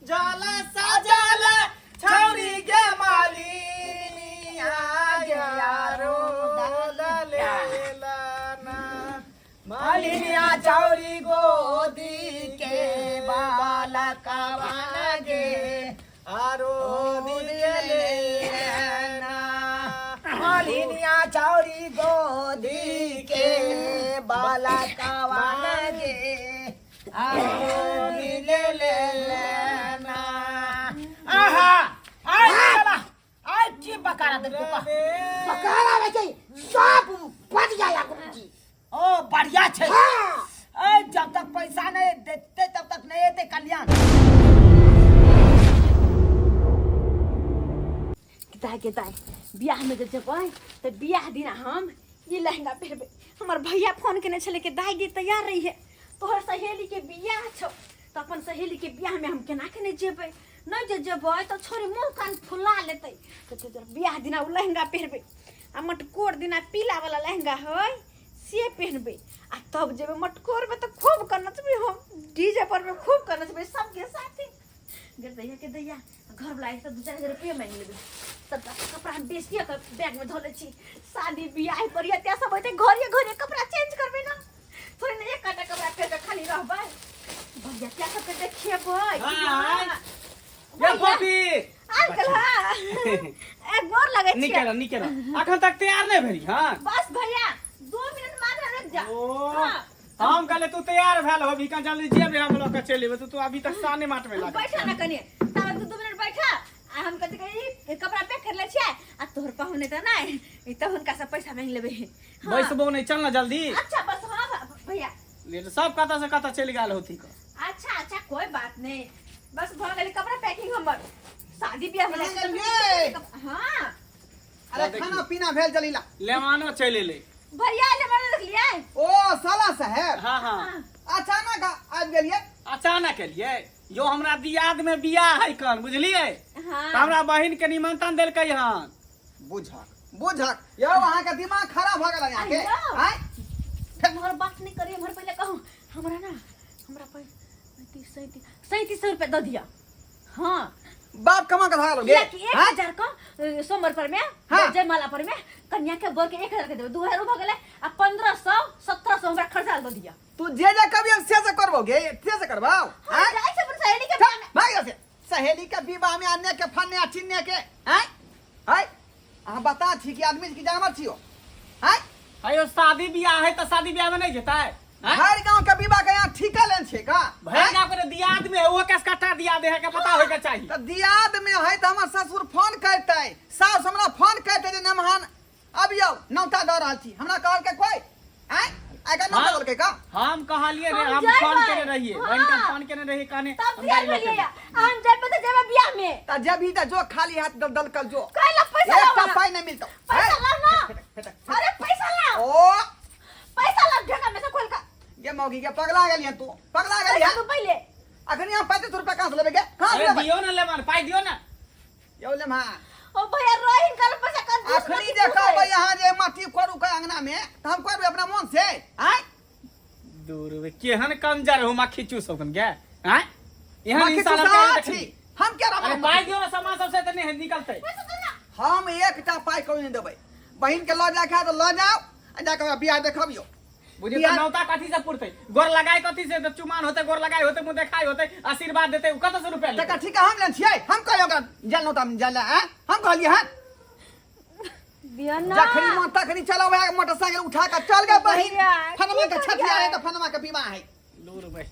जल सजल छौरी गे मालिनी आगे रो दलेलना मालिनिया छौरी गोदी के बालकवा गे आरो दिलेलना मालिनिया छौरी गोदी के बालकवा गे आरो दिलेलना। आहा आइ चला आइ की बकारा देलको का बकारा रहै छै सब बढ़िया या गुरुजी। ओ बढ़िया छै। हाँ। ए जब तक पैसा नहीं देते तब तक नहीं एते कल्याण। दाय के दाय, बियाह में जे जेबै तऽ बियाह दिना हम ई लहंगा पहिरबै। हमर भैया फोन केने छलै कि दाय गे तैयार रही है, तोहर सहेली के बियाह छौ। तऽ अपन सहेली के बियाह में हम केना के नहि जेबै? नहि जे जेबै तऽ छोरी मुँह कान फुला लेतै। तऽ ताहि दुआरे बियाह दिना ओ लहंगा पहिरबै आ मटकोर दिना पीला वाला लहंगा है से पहिरबै आ तब जेबै मटकोर में तऽ खूब कऽ नचबै हम, डीजे पर में खूब कऽ नचबै सबके साथे। गे दैया के दैया, घर वाला से 2-4 हजार रुपया मांगि लेबै। सबटा कपड़ा हम बेचिए के बैग में धऽ लै छी। शादी बियाह पर या सब होतै, घरे घरे कपड़ा चेंज करबै ना, थोड़े ने एक काटा कपड़ा पहिर के खाली रहबै। भैया क्या सबके देखेबै? हाय। ये पपी आबि गेल। हाँ, ए गोर लगै छी। निकल निकल, अखन तक तैयार नहीं भेली? हाँ बस भैया 2 मिनट मात्र रुक जा। ओ हाँ। हम कहले तू तैयार भेल होबी का, जल्दी जेबे हम लऽ के चलि एबै, तू अभी तक साने माट में लागल। बैठा ना कनी, ताबे तू 2 मिनट बैठा आ हम कथी कही कपड़ा पैक कर ले छियै आ तोहर पाहुने तऽ नहि ई तऽ हुनका से पैसा मांगि लेबै। हाँ। बैसबो नहीं, चल ना जल्दी। अच्छा बस, हाँ भैया। ले तो सब कतऽ से कतऽ चलि गेल होती का। अच्छा अच्छा, कोई बात नहीं, बस भऽ गेलै कपड़ा पैकिंग हमर शादी बियाह में। कहाँ गेलियै? हाँ। अरे खाना पीना भेल जलीला? लेवानो चलि एलै। भैया ले मैंने देख लिया। ओ साला साहेब। हाँ हाँ। अचानक आबि गेलियै? अचानक एलियै यो, हमरा दियाद में बियाह है कन, बुझलियै? हाँ। तऽ हमरा बहिन के निमंत्रण देलकै हन। बुझक बुझक यौ, अहाँके दिमाग खराब भऽ गेल अहाँके? अय्यो। आँय? हमर बात नहीं करिए, हमर पहले कहू। हमरा ना हमरा 35 37 3700 रुपया दऽ दिअ। हाँ। बाप कमा के धरा लोगे? कियाकि 1000 का सोमवार पर में जयमाला पर में कन्या के बर के 1000 के देबै, 2000 भऽ गेलै आ 1500 1700 हमरा खर्चा दऽ दिअ। तू जे जे कभी हम से से करबो गे, से से करबो? हम आँय? जाइ छै अपन सहेली के बियाह में। भाग जा से सहेली के विवाह में अन्य के फन्ने आ चिन्ने के। आँय आँय, अहाँ बता छी कि आदमी छी कि जानवर छियो? आँय? अयो शादी बियाह है तऽ शादी बियाह में नहीं जेतै? आँय? भरि गांव के विवाह के यहाँ ठीका लेन छै का? भरि गाँव के दियाद में है, ओहो के कट्टा दियाद है के पता होय के चाही। तऽ दियाद में है तऽ हमर ससुर फोन करतै, सास हमरा फोन करतै जे नमहान अबियौ, नौता दऽ रहल छी। हमरा कहलकै कोइ? आँय, आइ काल्हि नौता हाँ। देलकै का? हम कहलिए रे, हम हम जेबै। फोन केने रहिए। हाँ। बहिन के फोन केने रहिए, कहने तब हम तैयार गाड़ी लऽ के भेलियै हम जेबै तऽ जेबै बियाह में। तऽ जेबही तऽ जो खाली हाथ दल दल कल जो। कैला पैसा एकटा लाओ ना। पाइ नहि मिलतौ। पैसा लाओ ना। फेटक, फेटक, फेटक। अरे पैसा लाओ। ओ पैसा लाओ ढेका में से खोल के। गे मौगी के, पगला गेलियै तू, पगला गेलियै। पैसा तू पहिले। अखनी हम 35 रुपया कहाँ से लेबै गे, कहाँ से अरे लेबै? दियो ना लेमन, पाई दियो ना। यौ लेमहा। ओ भैया रोहिन कल पैसा कंजूस अखनी मत जे पूछे। कहबै अहाँ जे माटी कोरू के अंगना में तऽ हम करबै अपना मन से? आँय? दूर बे, केहन कंजर हो मक्खी चूस हो गे? आँय, एहन मक्खी इंसान हम चूसा कहियो छी देखली? हम क्या अरे रहबै? पाई दियो ना, सामान सबसे तऽ नहीं निकलतै। हम एकटा पाइ कहियो नहि देबै। बहिन के लऽ जाके तऽ लऽ जाउ आ जाके ओकरा बियाह देखबियौ। बुझियौ तऽ नौता कथी से पुरतै, गोर लगाय कथी से? तऽ चुमान होतै, गोर लगाय होतै, मुँह देखाय होतै, आशीर्वाद देतै, उ कतऽ से रुपया लेतै? तकर ठीका हम लेने छियै? हम कहलियै ओकरा जल नौता जल? आँय, हम कहलियै हन? दिया ना। जखनी मन तखनी चलो भाई, मोटरसाइकिल उठा के चल गए बहिन। भैया, फनमा की के छठिया करियै? है तऽ फनमा के विवाह है। दूर बे।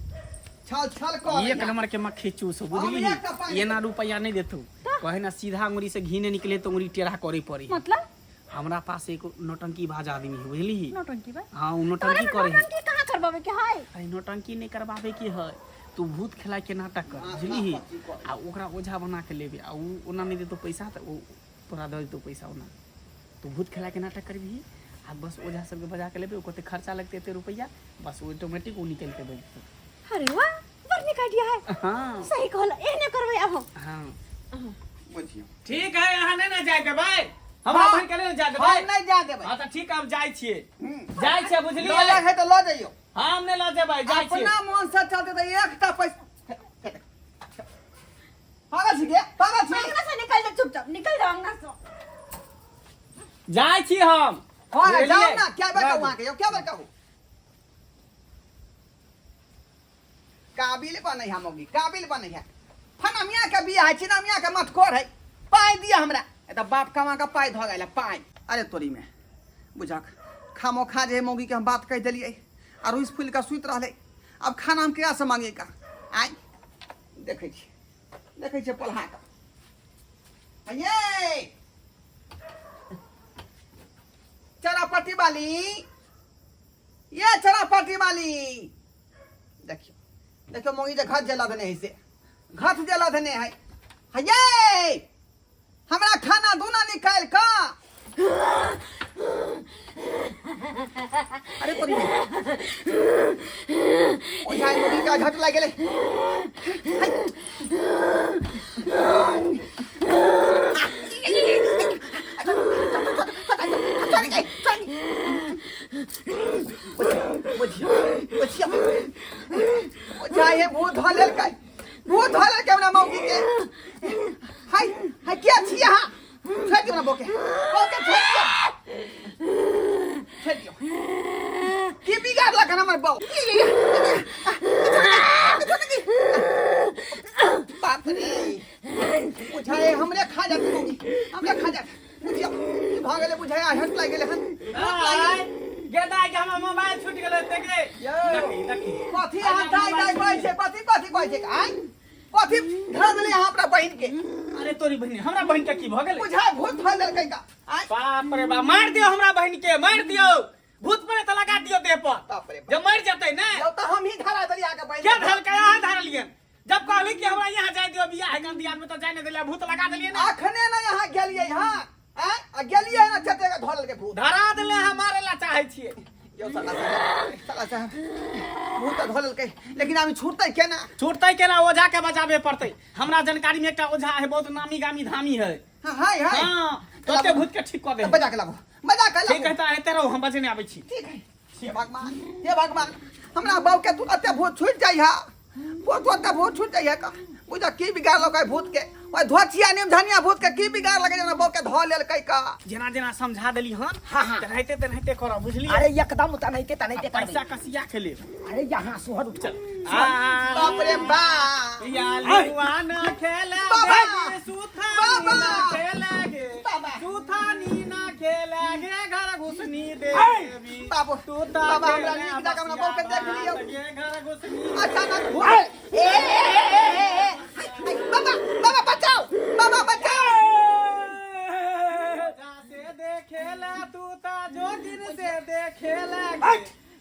छल छल कर एक नंबर के मक्खी चूस हो, बुझली? हम एकटा पाइ एना रुपया नहीं देतौ। कहे ना, सीधा अंगुरी से घी नहीं निकले तो अंगुरी टेढ़ा करे पड़ी। मतलब? हमरा पास एक नौटंकी बाज आदमी है, बुझली? नौटंकी बा? हाँ, उ तोरे नौटंकी में करे है। नौटंकी कहाँ करबाबे के है? अरे नौटंकी नहीं करबाबे के है, तू भूत खेला के नाटक कर, बुझली? आ ओकरा ओझा बना के लेबे आ उ ओना नहीं देतो पैसा तऽ ओ तोरा दऽ देतो पैसा। ओना तू भूत खेला के नाटक करबिही आ बस ओझा सबके बजा के लेबे, ओ कते खर्चा लगतै एते रुपैआ, बस ऑटोमेटिक ओ निकलि के दऽ देतौ। अरे वाह, बड़ नीक आइडिया है। हाँ। सही कहला, एहने करबै आब हम। हाँ। बुझियौ। ठीक है, अहाँ नहीं ना जाए देबै हमरा। हाँ। बहिन के नहीं ना जाए देबै। हम नहीं जा देबै। हाँ तऽ ठीक है, हम जाइ छियै। हम्म। जाइ छियै, बुझलियै? लऽ जाए है तऽ लऽ जइयौ। हम नहि लऽ जेबै, जाइ छियै। अपना मन से चलते तऽ एकटा पैसा पागल छी के पागल छी अंगना से निकल जा चुपचाप निकल जाओ अंगना से जाइ छी हम हां बुझलियै? जाओ ना क्या बेर कहू अहाँके यौ क्या बेर कहू काबिल बनै है मौगी काबिल बनै है फना मियाँ के बियाह है चिना मियाँ के मटकोर है पाइ दिया हमरा ए तऽ बाप कमा के पाइ धऽ गेल पाइ अरे तोरी में बुझक खामो खा जे मौगी के हम बात कहि देलियै आ रुसि फूलि कऽ सुति रहलै आब खाना हम केकरा से मांगियै का आइ देखै छी देखै छियै पोल्हा कऽ ये चरापट्टी वाली ये चरापट्टी वाली देखियो देखियो मौगी जे घट जे लदने है से घट जे लदने है ये हमरा खाना दूना निकालि कऽ अरे तोरी ओझा मुर्गी का झट लागि गेलै ओझा हे भूत धऽ लेलकै भूत धऽ लेलकै हमरा मौगी के हाय हाय के छी अहाँ छोड़ि दियौ हमरा बौके बौके छोड़ि दियौ छोड़ि दियौ की बिगाड़लक हन हमर बौ बाप रे बुझाए हमरे खा जात मौगी हमरे खा जात बुझियौ की भऽ गेलै बुझाए हट लागि गेलै हन हट लागि गेलै गेदा के हमर मोबाइल छूट गेलै देखे देखी देखी कथी अहाँ दाइ दाइ कहै छै कथी कथी कहै छै आँय कथी धरा देली अहाँ अपना बहिन के अरे तोरी बहिन हमरा बहिन के की भऽ गेलै बुझाए भूत धऽ देलकै का आँय बाप रे बाप मार दियौ हमरा बहिन के मार दियौ भूत प्रेत लगा दियौ देह पर बाप रे बाप। जब मर जेतै ने यौ तऽ हम ही धरा देली अहाँके बहिन के धलकै अहाँ धरलियन जब कहली कि हमरा यहाँ जाय दियौ बियाह है गंदियान में तो जाय नहीं दिलियै भूत लगा देलियै ने अखने ने यहाँ गेलियै हँ आँय आ गेलियै ने चते के धऽ लेलकै भूत धरा देले हम मारे ला चाहै छियै यौ साला साहब साला साहब भूत तऽ धऽ लेलकै लेकिन आब ई छूटतै केना छूटतै केना ओझा के बजाबे पड़तै हमरा जानकारी में एकटा ओझा है बहुत नामी गामी धामी है हाँ हाय हाय हाँ तोते भूत के ठीक कऽ दे बजा के लाबू बजा के ठीक लाबू है तऽ एते रहो हम बजेने आबै छी ठीक है हे भगवान हे भगवान हमरा बाप के तू एते भूत छूट जाइ है भूत ओते भूत छूट जाइ है का बुझा की बिगाड़ लकै भूत के ओए धोचिया निम धनिया भूत के की बिगाड़ लकै हमरा बाप के धो लेलकै का जेना जेना समझा देली हन हाँ, हाँ। तेनाहिते तेनाहिते करब बुझलियै अरे एकदम तनहिते तनहिते आ पैसा करबै कसिया के लेब अरे यहाँ सोहर उठ चल बाप रे बाप या लिवा ना खेले बाबा! गे, सुथानी बाबा! ना खेले गे बाबा! सुथानी ना खेले गे घर घुसनी देवी बाबू तू ता बाबा हमरा खेले नीक जकाँ हमरा बाप के देख लियौ गे घर घुसनी अचानक भूत ए ए ए ए ए ए हाय, बाबा बाबा बचाओ बाबा बचाओ से देखेला तू ता जोगिन से देखेला गे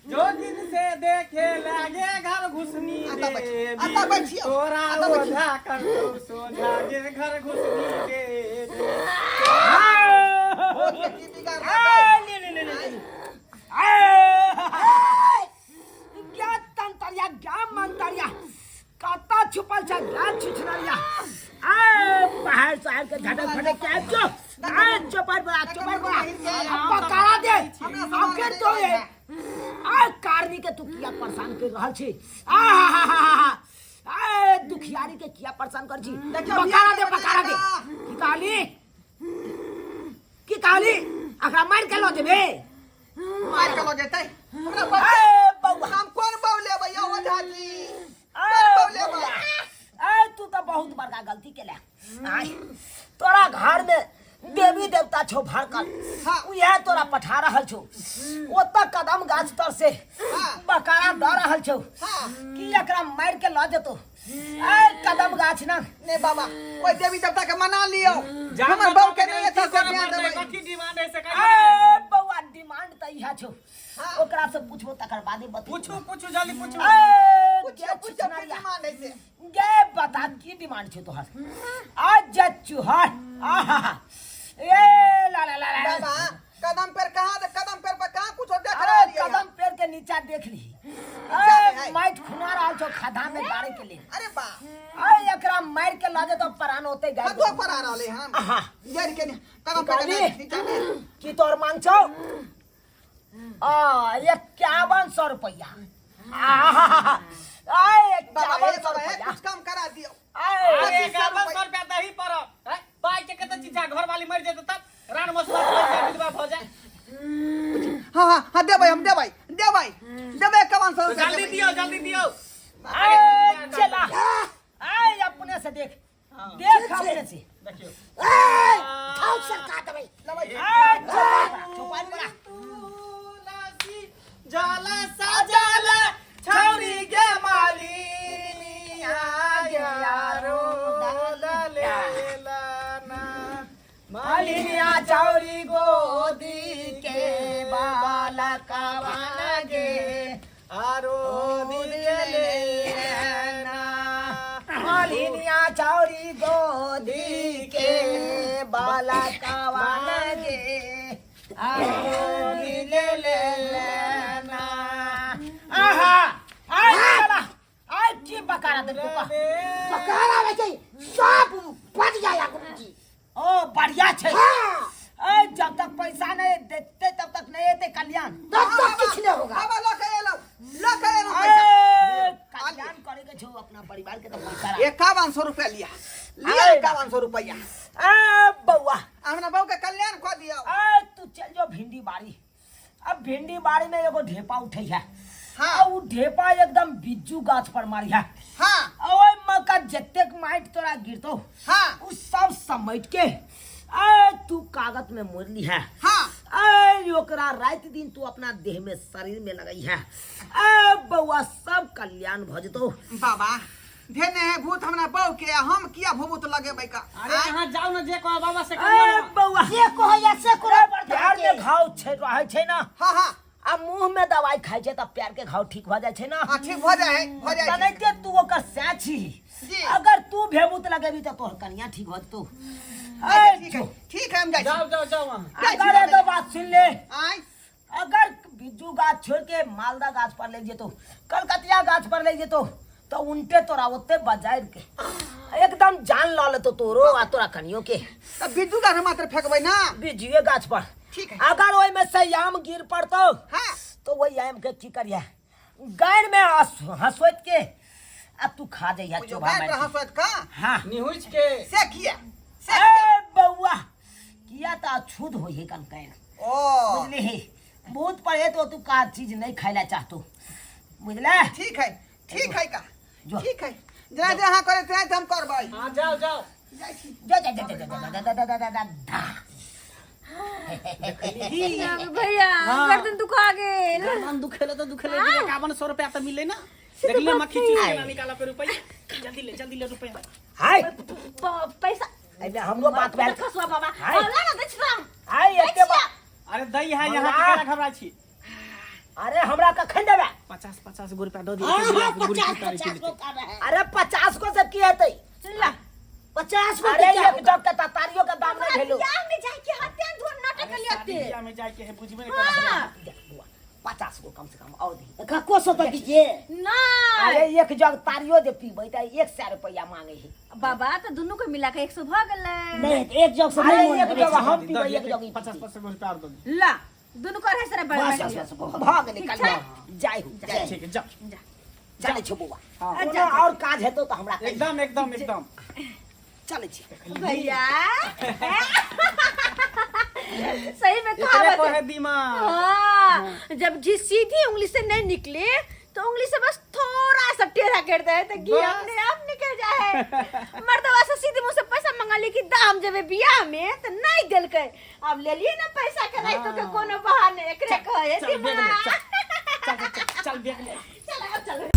जोगिन से देखे लागे घर घुसनी आता बैठ, देवी आता बैठियो, तोरा आता बैठियो। ओझा कर तो सोझा गे घर घुसनी देवी भूत के की बिगाड़ लकै क्या तंतरिया क्या मंतरिया कत्ता छुपल छ गाछ छिछनरिया आए पहाड़ शहर के झटक फटक के आबि जो आए चौपर बड़ा चौपर बड़ा अब पकड़ा दे अब के तो ये आए कारनी के तू किया परेशान कर रहल छी आ हा हा हा हा आए दुखियारी के किया परेशान कर छी देखियौ, पकड़ा दे बियाह के पकड़ा दे की कहली की कहली अकरा मार के लो देबे मार के लऽ जेतै हमरा बाप ए बौआ हम कोन बौ लेबै यौ ओझा जी ए कोन बौ लेबै ए तू तो बहुत बड़का गलती केले आय तोरा घर में देवी देवता छौ भड़कल हाँ। उहे तोरा पठा रहल छौ ओतऽ कदम गाछ तर से हाँ। बकारा दऽ रहल छौ हाँ। कि एकरा मारि के लऽ जेतौ ए कदम गाछ ना नहीं बाबा ओहि देवी देवता के मना लियौ जान हमर बचाओ बहू के के नहीं की एतऽ से करऽ बियाह पड़तै, देबै कथी डिमांड है से कहियौ। ए बौआ डिमांड तऽ इएह छौ हाँ। ओकरा से पूछबो तकर बादे बतेबो पूछू पूछू जल्दी पूछू ए पूछियौ गे पूछियौ की छिछनरिया। डिमांड है से गे बता की डिमांड छौ तोहर आज जा चुहर आहा ए ला ला ला ला बाबा कदम पर कहाँ दे कदम पर पर कहाँ कुछो देख अरे रहलियै हन? कदम पेड़ के नीचा देख ली नीचा में ए है। माइट खुना रहल छौ खदा में गाड़े के लिए अरे बा अरे एकरा मार के लजे तो प्राण होते गाय खदो पर आ रहले हम आहा। जड़ के नहीं, कदम पर के निकाली। नहीं, नीचा में की तोर मांग छौ आ 5100 रुपया आहा आए बाबा 5100 हे बाबा हे रुपया कुछ कम करा दियो आए अरे 2500 5100 रुपया। वाली मर जेतै तब रान मसुआ मर जाए विधवा भऽ जाए। हाँ हाँ हाँ, देबै हम, देबै देबै देबै 5100 रुपया। जल्दी दियौ, जल्दी दियौ। आए चला आए, अपने से देख देख अपने से। देखियौ। ए थाउ सरका देबै। आए चौपाई बड़ा। तुलसी जाला साजाला छौरी गे मालिनी आ गया रो लेला ना मालिनिया चौरी गोदी के बालकवा गे आरो दिले लेना। मालिनिया चौरी गोदी के बालकवा गे आरो दिले लेना। आहा आय चला आय, की बकारा दे को? पकारा रे छै सब बढ़िया या गुरुजी। ओ बढ़िया छै। हाँ। ए जब तक पैसा नहीं देते तब तक नहीं एते कल्याण। तब तक किछ नहीं होगा। बाबा, लऽ के एलहुँ, लऽ के एलहुँ पैसा। ए कल्याण करे के छौ अपना परिवार के तो पैसा राख। 5100 रुपया लिया लिया। आए। 5100 रुपया। ए बउआ, हमरा बहू के कल्याण कऽ दियौ। ए तू चल जो भिंडी बाड़ी। अब भिंडी बाड़ी में एगो ढेपा उठे है। हाँ। आ उ ढेपा एकदम बिज्जू गाछ पर मारी है। हाँ। आ ओइ मका जतेक माटि तोरा गिरतो, हाँ। उ सब समेट के ए तू कागज में मोड़ ली है। हाँ। ए ओकरा रात दिन तू अपना देह में शरीर में लगई है। ए बउआ, सब कल्याण भ जेतो। बाबा, धेने है भूत हमरा बहू के, आ हम किया भूत लगेबै का? अरे अहाँ जाउ ने, जे कह बाबा से ए करियौ ने। बउआ, जे कहैया से करऽ पड़तै। प्यार में घाव छै रहै छै ना। हाँ हाँ। आ मुंह में दवाई खाइ छै तऽ प्यार के घाव ठीक भऽ जाइ छै ना। हाँ, ठीक भऽ जाइ है, भऽ जाइ छै। तनैते तू ओकर सैं छी। जी। अगर तू भेबूत लगेबी तऽ तोहर कनिया ठीक भऽ जेतौ। अच्छा, ठीक है, ठीक है, हम जाइ छी। जाउ जाउ जाउ अहाँ। जाइ छी। अगर एगो बात सुन ले। आँय। अगर बिज्जू गाछ छोड़ के मालदा गाछ पर ले जेतो, कलकतिया गाछ पर ले जेतो, तो उनटे तोरा ओते बजाय के एकदम जान ल लेतो तोरो आ तोरा कनियो के। तऽ बिज्जू गाछ मात्र फेकबै ना? बिज्जुए गाछ पर। ठीक है। अगर ओहि में से आम गिर पड़तो, हाँ। तो वही आम के की करिया, गाय में हंसोत के आ तू खा जइहा। जो चोभा गाय मार पर के। हंसत का? हाँ। निहुँच के। से किया, से किया? ए बउआ, किया तो अछूत होई है कनकैन। ओ। बुझली ही भूत पड़े तो तू का चीज नहीं खाइला चाहतो, बुझले? ठीक है, ठीक है का। जो। ठीक है, जेना जे अहाँ करे तेना हम करबै। हाँ, जाउ जाउ। जाइ छी। जा जा जा जा जा जा जा जा जा जा जा धा। भैया। हाँ। गर्दन दुखा गेल। गर्दन दुखेले तऽ दुखेले, 5100 रुपया तऽ मिले ना। देखले मक्खी चूस के ना निकाला पे रुपया। जल्दी ले, जल्दी ले रुपया। हाय। पैसा। एमे हमरो बात भेल। खसुआ बाबा। हाय। ला ना, दै छी तोरा। हाय, एते बात। अरे दही है यहाँ। मंगला। के घबरा छी? अरे हमरा कखन देबे? 50 50 गो रुपया दऽ दियौ। हाँ हाँ, 50 50 को कर रहे हैं। अरे 50 को से की हेतै? ला। 50 को अरे के क्या एक होगा? जग के तारियो के दाम नहीं हमरा भेलो। बियाह में जाय के हत्या धोर नाटक अरे लियते। शादी बियाह में जाय के है, बुझबे नहीं करब। हाँ। 50 गो कम से कम और दी। कक्को सौ तो दीजिए। नहीं। अरे एक जग तारियो जे पीबै त 100 रुपया मांगे है। बाबा, तऽ दुनू के मिला के 100 भऽ गेलै। नहीं, एक जग से अरे नहीं मोन एक भरै जग छै। हम पीबै, एक जग ई 50 पीतै। 50 गो रुपया और दऽ दियौ। ला, दुनू के 250 रुपया बस बाँटि बस लिअ। बस, बहुत। भऽ गेलै। ठीक कल जाय हो जाय। ठीक है, जाओ। जा। चलै छौ बौआ। हाँ। कोनो और काज हेतौ तऽ हमरा कहिया। एकदम एकदम एकदम। चलै छी। भैया, सही में एकरे कहावत कहे दिमाग। हाँ, जब घी सीधी उंगली से नहीं निकले तो उंगली से बस थोड़ा सा टेढ़ा कर दे तो घी बस। अपने आप निकल जाए। मर्दवा से सीधे मुंह से पैसा मंगा ले कि दाम जबे बियाह में तो नहीं दिलकै, अब ले लिए ना पैसा के नहीं तो के कोनो बहाने, एकरे कहे चल, बैग ले, दिमाग। चल चल चल, चल बैग ले। चल अब चल।